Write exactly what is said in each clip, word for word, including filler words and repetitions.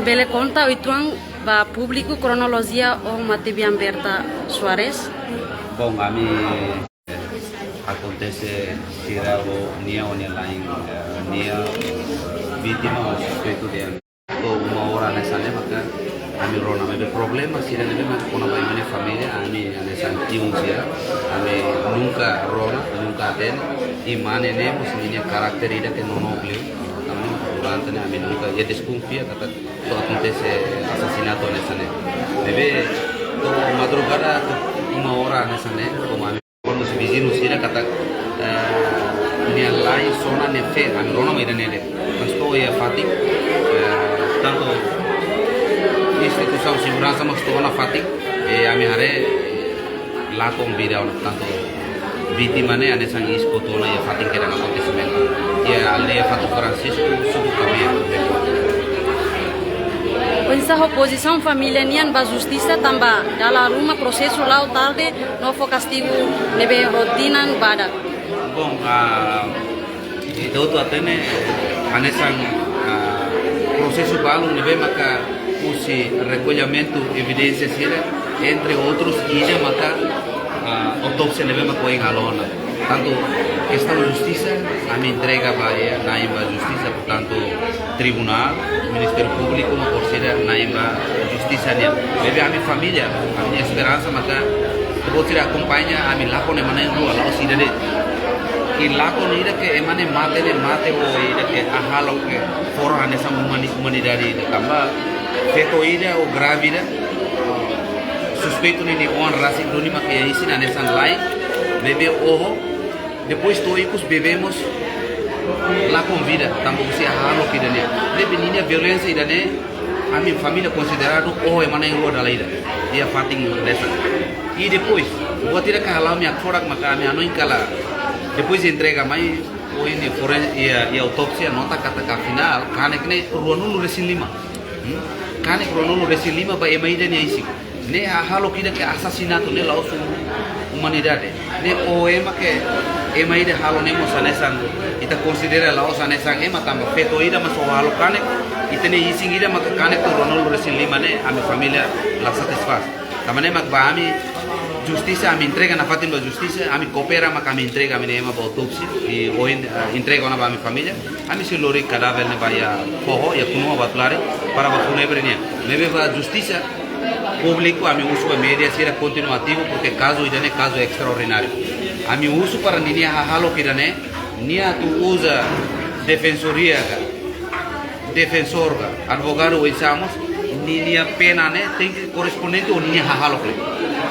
Bele konta uitoan ba públiku kronolojia ohin matebian Berta Soares? Bom, ami akontese sira ho nia, ho nia lain, eh, nia vítima ou suspeitu dehan to'o uma hora hanesan ne'e maka ami rona, maibé problema sira ne'ebé maka kona-ba imi-nia família, ami hanesan tiun sira, ami nunka rona, nunka hatene, i mane ne'e mós ninia karakter ida ke nonook liu, tanba durante ne'e ami nunka, ya, deskonfia katak to'o akontese asasinatu hanesan ne'e. Maibé to'o madrugada to'o uma hora hanesan ne'e, komu ami ko'alia ho viziñu sira katak, eh, nia lain sona nia feen, ami rona mak ida-ne'e de'it. Mas to'o iha fatin, eh, tantu instituisaun seguransa mós to'o ona fatin, eh, ami haree lakon vida ona, tantu vítima ne'e hanesan iis kotu ona iha fatin kedan akontesimentu. Iha aldeia Fatu Francisco, suku Kamean. Oinsá ho pozisaun família nian ba justisa tanba dala ruma prosesu la'o tarde no fó kastigu ne'ebé rotina badak? Bom, ah, ita hotu hatene hanesan, ah, prosesu balun ne'ebé maka husi rekollimentu evidénsia sira, entre outros, ida maka, ah, autópsia ne'ebé maka ohin halo ona. Tantu kestaun justisa, ami entrega ba, eh, na'in ba justisa, portantu, tribunál, Ministériu Públiku, mós orsida na'in ba justisa nian. Maibé ami família, ami-nia esperansa maka, ita-boot sira akompaña, ami lakon ema na'in-rua, la'ós ida de'it. I lakon ida ke ema ne'e mate, ne'e mate ho ida ke hahalok ke fora hanesan umani-, umanidade ida, tanba feto ida ou grávida, suspeitu ninia oan rasik duni mak iha isin hanesan lae, bebé oho, depois to'o ikus bebé mós lakon vida, tanba husi hahalok ida-ne'e. Ne'ebé ninia violénsia ida-ne'e, ami família konsideradu oho ema na'in-rua dala ida iha fatin hanesan. I depois, buat ida ke hala'o ami hakfodak maka ami hanoin katak, depois entrega mai, ohin iha foren-, iha, iha autópsia nota katak afinál, kanek ne'e ruanulu-resin-lima. Hmm? Kanek ruanulu-resin-lima ba ema ida nia isin. Ne'e hahalok ida ke asasinatu, ne'e la'ós umanidade. Ne'e oho ema ke, ema ida halo ne'e mós hanesan, ita konsidera la'ós hanesan ema tanba feto ida mós oho halo kanek, ita-nia isin ida maka kanek to'o ruanulu-resin-lima ne'e, ami família la satisfás. Tanba ne'e mak ba ami justisa, ami entrega nafatin ba justisa, ami koopera maka ami entrega ami-nia ema ba autópsia, i ohin, eh, entrega ona ba ami família. Ami sei lori kadáver ne'e ba iha foho, iha Kunua Batulari, para ba fúnebre nian. Maibé ba justisa, públiku, ami husu ba média sira kontinua ativu, porke kazu ida-ne'e kazu estraordináriu. Ami husu para ninia hahalok ida-ne'e, nia atu uza defensoria ka, defensór ka, advogadu oinsá mós, ninia pena ne'e tenke korrespondente ho ninia hahalok ne'e.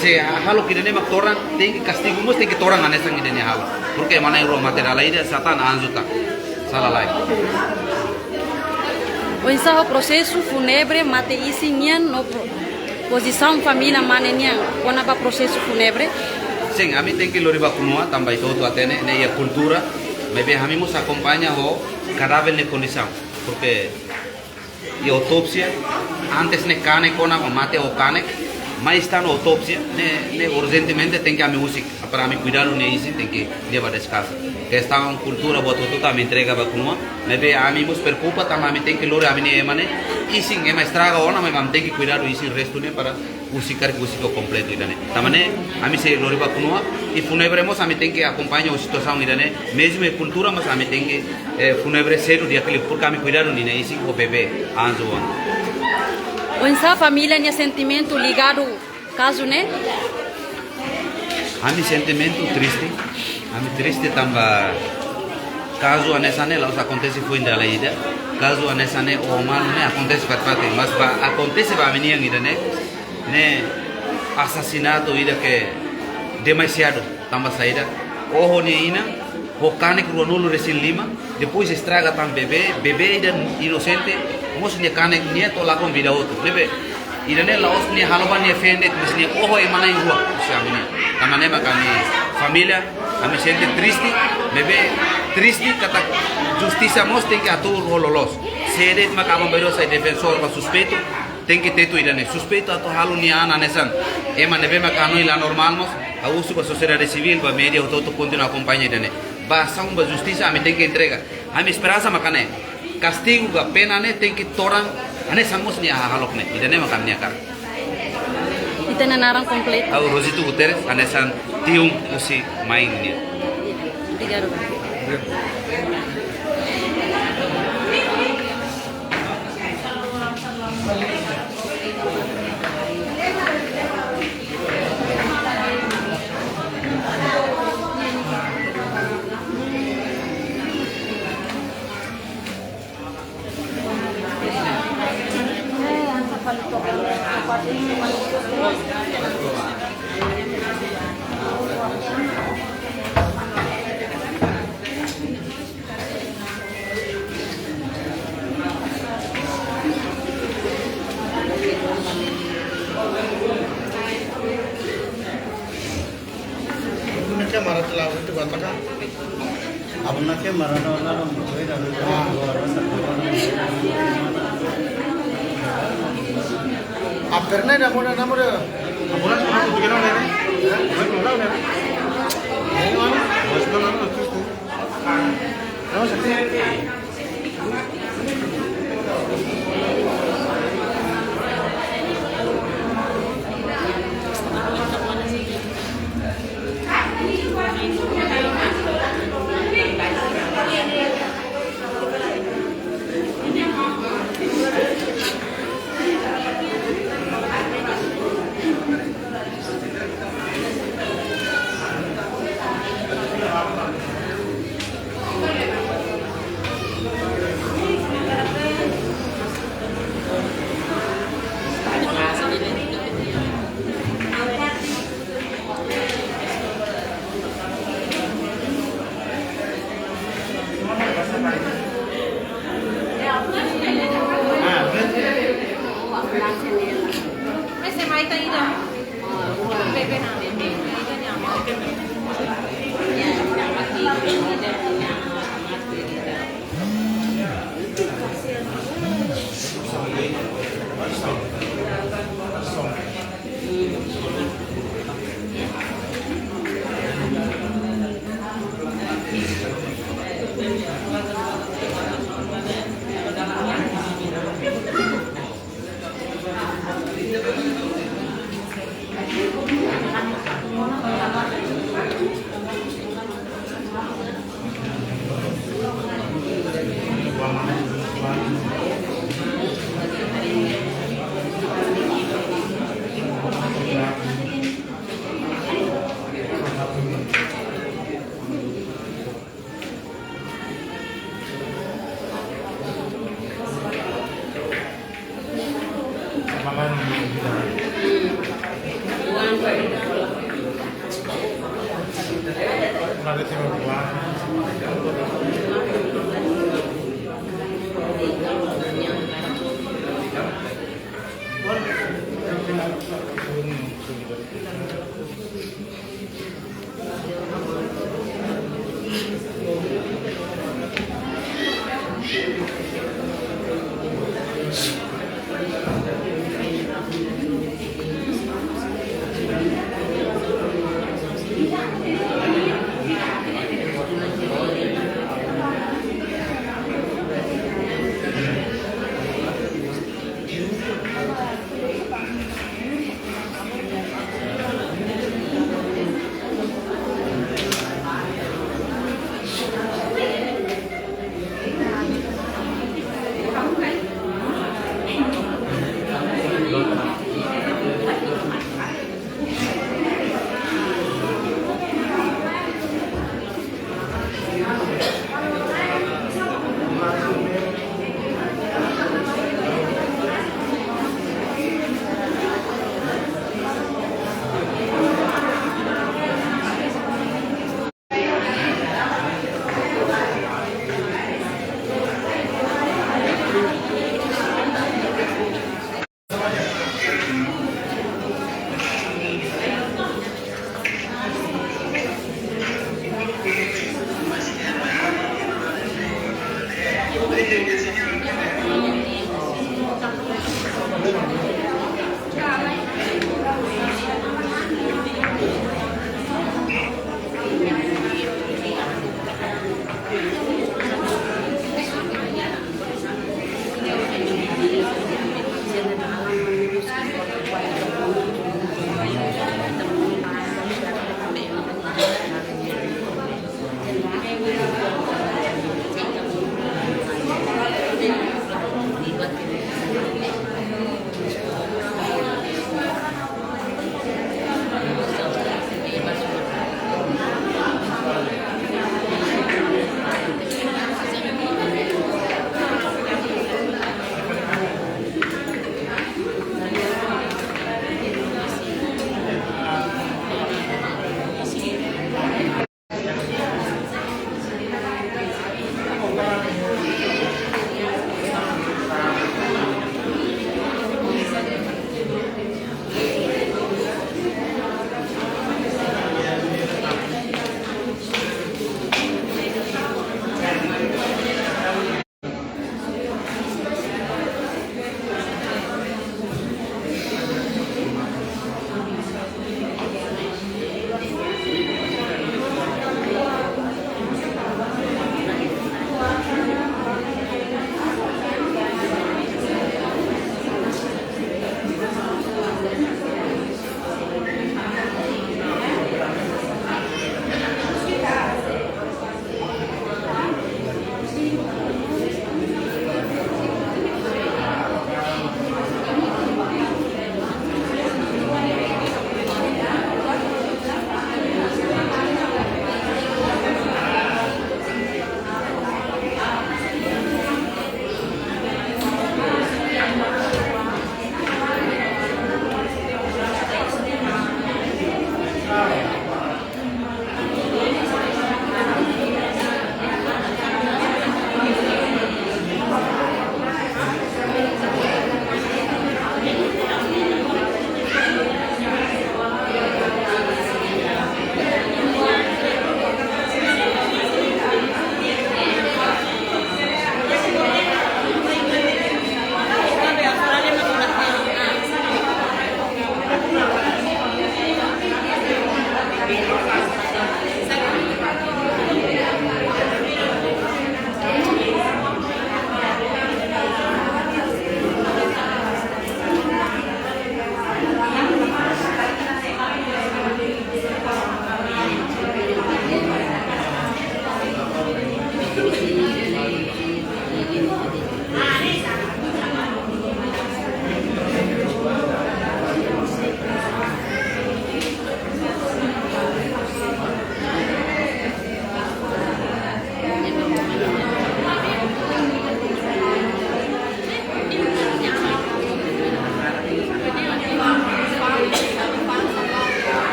Se hahalok ida-ne'e mak todan, tenke kastigu mós tenke todan hanesan ida-ne'e hahalok. Porke ema na'in-rua mate dala ida, sá tan, anju tan. Sala lai. Oinsá ho prosesu fúnebre mate-isin nian no pro-, pozisaun família mane nian kona-ba prosesu fúnebre? Sin, ami tenke lori ba Kunua, tanba ita hotu hatene, ne'e iha kultura, maibé ami mós akompaña ho kadáver nia kondisaun. Porke iha autópsia, antes ne'e kanek ona, mate ho kanek, mais tan autópsia, ne'e, ne'e urjentemente tenke ami husik, para ami kuidadu nia isin, tenke lori ba deskansa. Kestaun kultura buat hotu-hotu ami entrega ba Kunua, maibé ami mós preokupa tanba ami tenke lori ami-nia ema ne'e, isin ema estraga ona, maibé ami tenke kuidadu isin restu ne'e para husik karik husik ho kompletu ida-ne'e. Tanba ne'e, ami sei lori ba Kunua, i fúnebre mós ami tenke akompaña ho situasaun ida-ne'e, mezmu iha kultura mas ami tenke, eh, fúnebre sedu di'ak liu, porke ami kuidadu ninia isin ho bebé, anju ona. Oinsá família nia sentimentu ligadu kazu ne'e? Ami sentimentu triste, ami triste tanba kazu hanesan ne'e la'ós akontese foin dala ida. Kazu hanesan ne'e oho malu ne'e akontese fatin-fatin, mas ba akontese ba ami-nian ida-ne'e, ne'e asasinatu ida ke demasiadu, tanba saida? Oho nia inan ho kanek ruanulu-resin-lima, depois estraga tan bebé, bebé ida inosente, mós nia kanek nia to'o lakon vida hotu. Ne'ebé ida-ne'e la'ós nia halo ba nia feen de'it, mas nia oho ema na'in-rua, husi ami-nian. Tanba ne'e mak ami família, ami sente triste, maibé triste katak justisa mós tenke atu halo loloos. Sé de'it mak aban-bainrua sai defensór ba suspeitu, tenke tetu ida-ne'e. Suspeitu atu halo nia an hanesan ema ne'ebé mak hanoin la normál mós, ha'u husu ba sosiedade sivíl, ba média hotu-hotu kontinua akompaña ida-ne'e. Ba asaun, ba justisa, ami tenke entrega. Ami esperansa mak ne'e. Kastigu ka pena ne'e tenke todan Hanesan mós nia hahalok ne'e, ida-ne'e mak ami-nia karik. Ita-nia naran kompletu. Ha'u Rosito Guterres, hanesan tiun husi mai nian. Obrigadu. Abang nak ke marah telah itu katakan. Abang nak ke marah telah itu katakan. Apa pernah dah mau dah, mau dah. Abang nak mau bikin apa ni? Mau dah. Ini mana? Bos dah mana terus tu? Terus tu.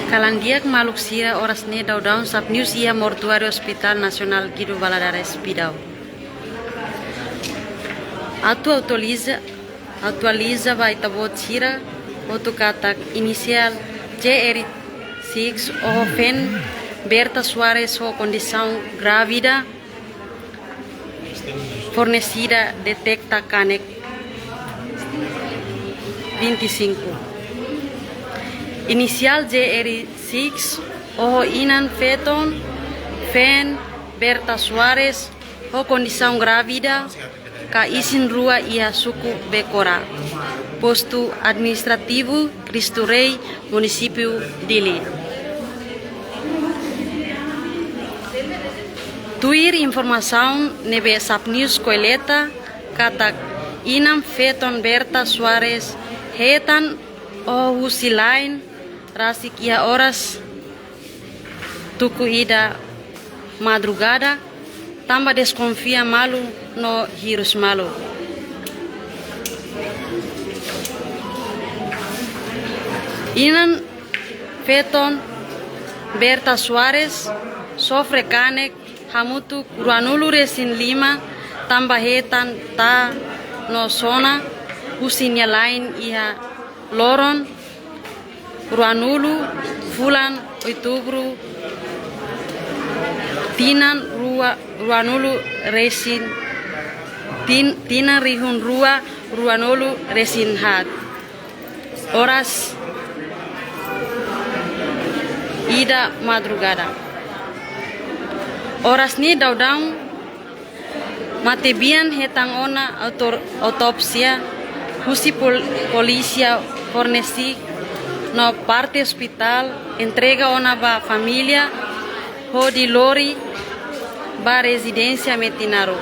Kalan di'ak maluk sira, oras ne'e daudaun SAPNIUS iha mortuáriu Hospital Nasionál Guido Valadares Pidal. Atu atualiza, atualiza ba ita-boot sira hotu katak inisiál J R six oho feen Berta Soares ho kondisaun grávida, fornesida deteta kanek vinte e cinco. Inisiál J R six oho inan feton, feen Berta Soares, ho kondisaun grávida, ka isin rua iha suku Becora, postu administrativu Cristo Rei, munisípiu Dili. Tuir informasaun ne'ebé SAPNIUS kolleta, katak inan feton Berta Soares hetan oho husi la'en rasik iha oras tuku ida madrugada, tanba deskonfia malu no hirus malu. Inan feton Berta Soares sofre kanek hamutuk ruanulu resin lima, tanba hetan ta'a no sona husi nia la'en iha loron ruanulu fulan Outubru tinan rua, ruanulu resin, tin-, tinan rihun rua ruanulu resin haat, oras ida madrugada. Oras ne'e daudaun matebian hetan ona autor-, autópsia husi pol-, polísia forensika no parte ospitál entrega ona ba família hodi lori ba rezidénsia Metinaro.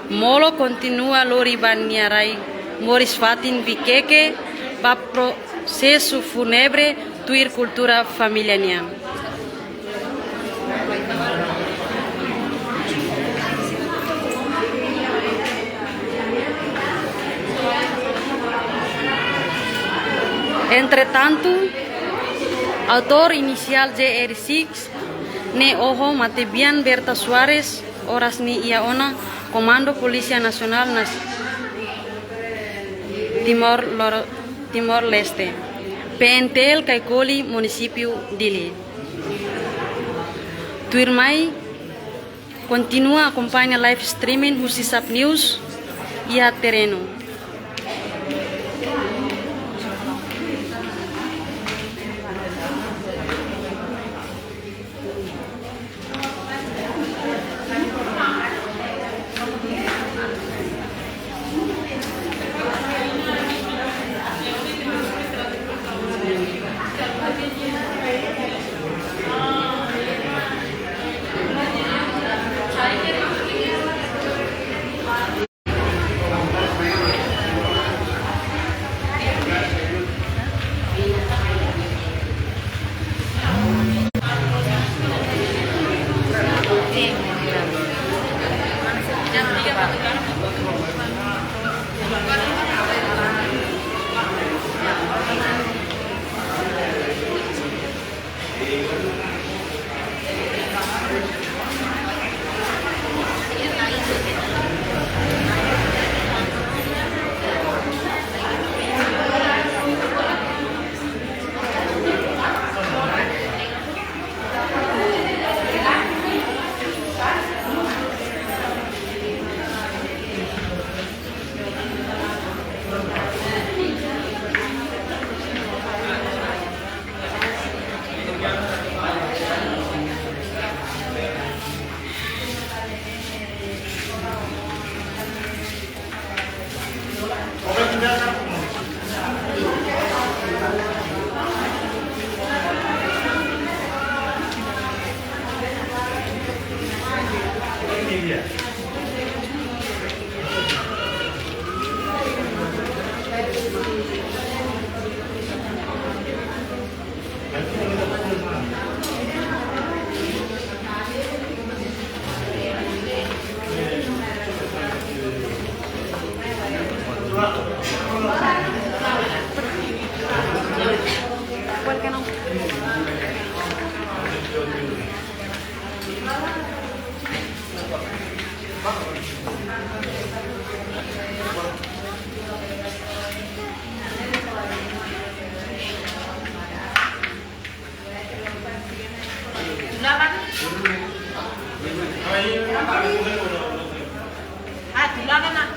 Molok kontinua lori ba nia rai moris fatin Viqueque ba prosesu fúnebre tuir kultura família nian. Entretantu, autór inisiál J R six ne'e oho matebian Berta Soares oras ne'e iha ona Komandu Polísia Nasionál Nas-, Timor Lor-, Timor-Leste, P N T L Caicoli, munisípiu Dili. Tuirmai, kontinua akompaña live streaming husi SAPNIUS iha terrenu. Tulakan. Ah, tulakan, ah.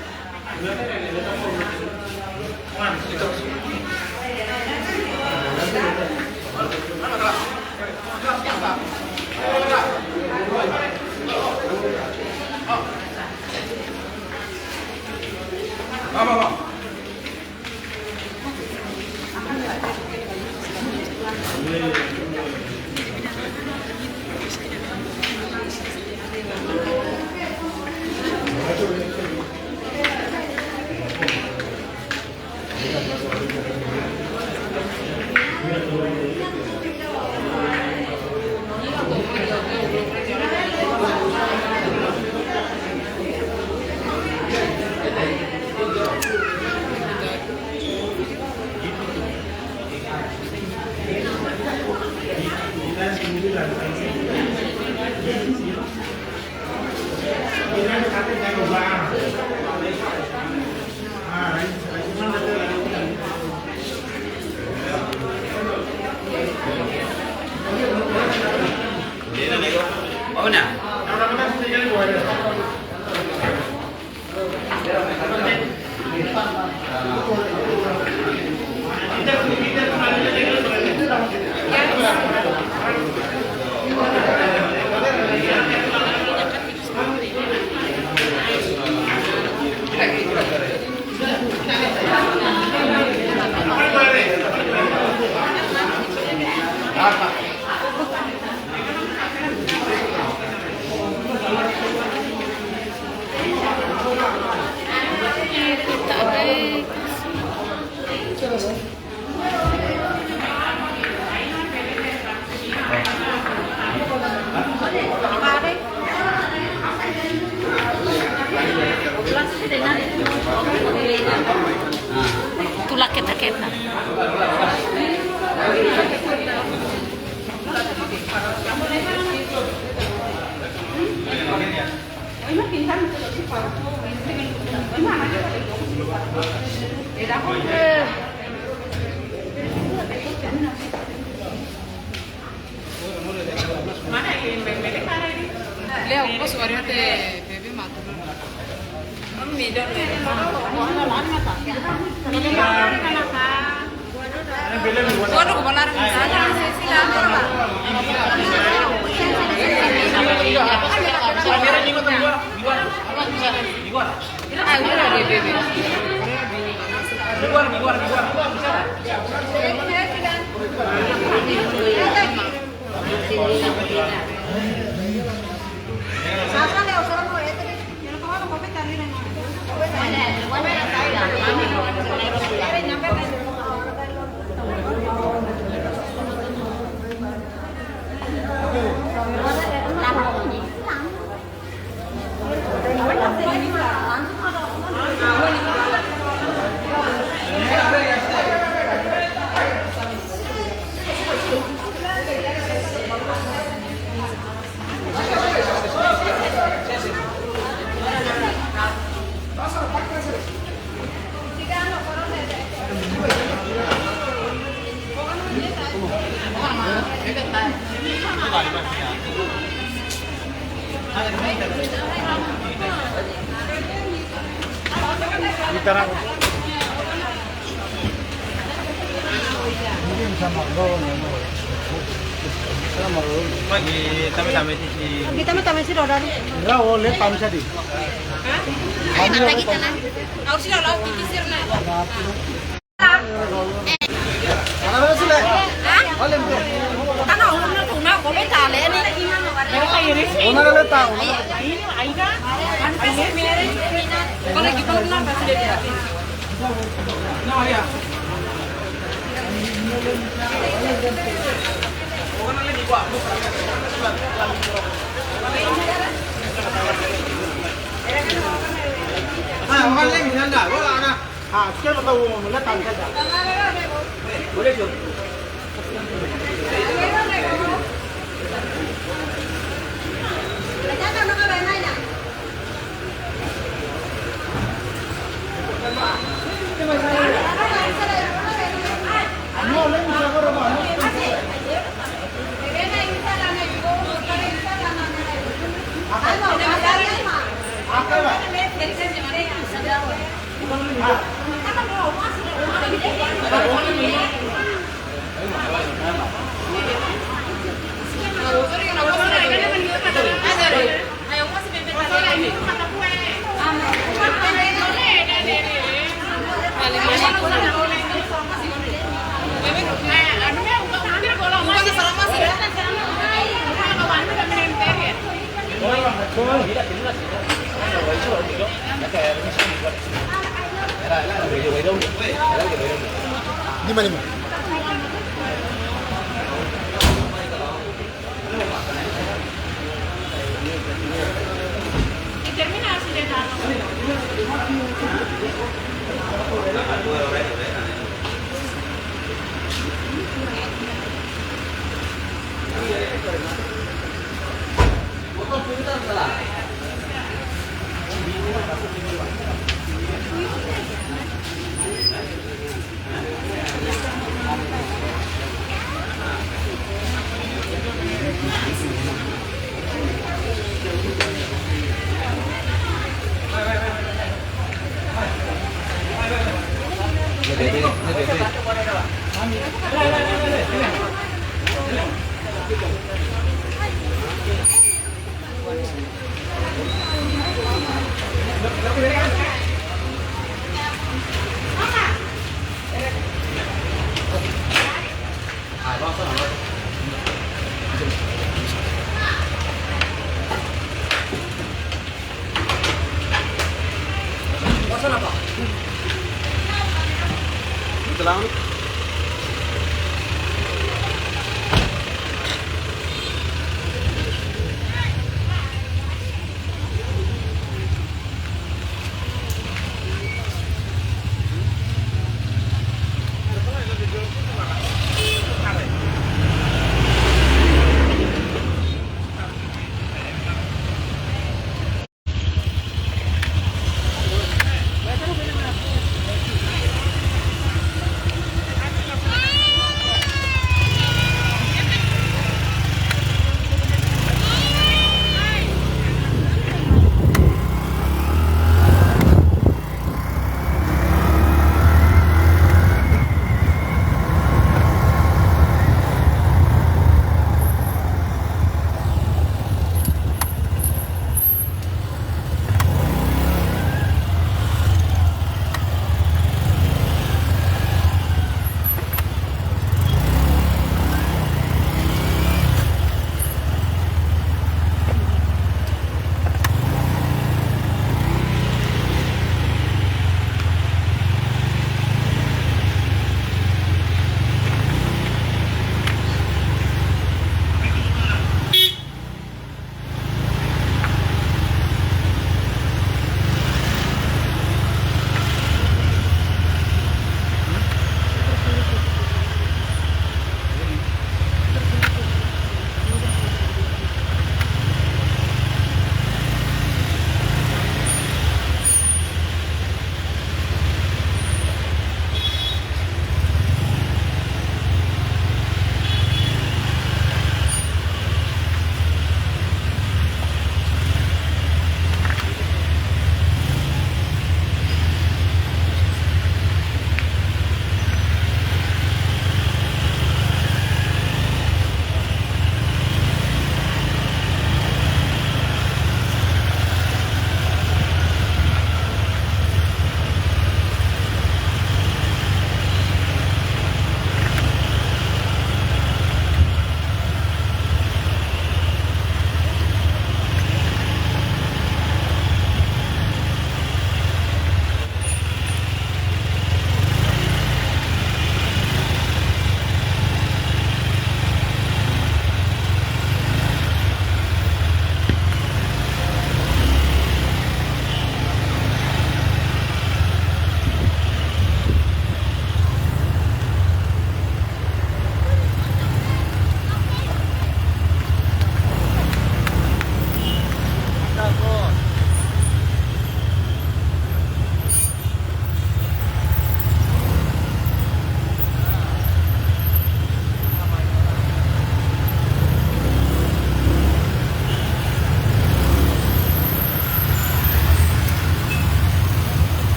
Tulak keta-keta. Leo, bos, warna te bebé matu. Kita mah tamai si roda. Enggak, oh, lihat tamai tadi. Hah? Kita lagi tanah. Kau sih kalau pikir sirna. Ah, sekian tahu, melihat tangkai. Boleh, Cuk. Di mana, di mana?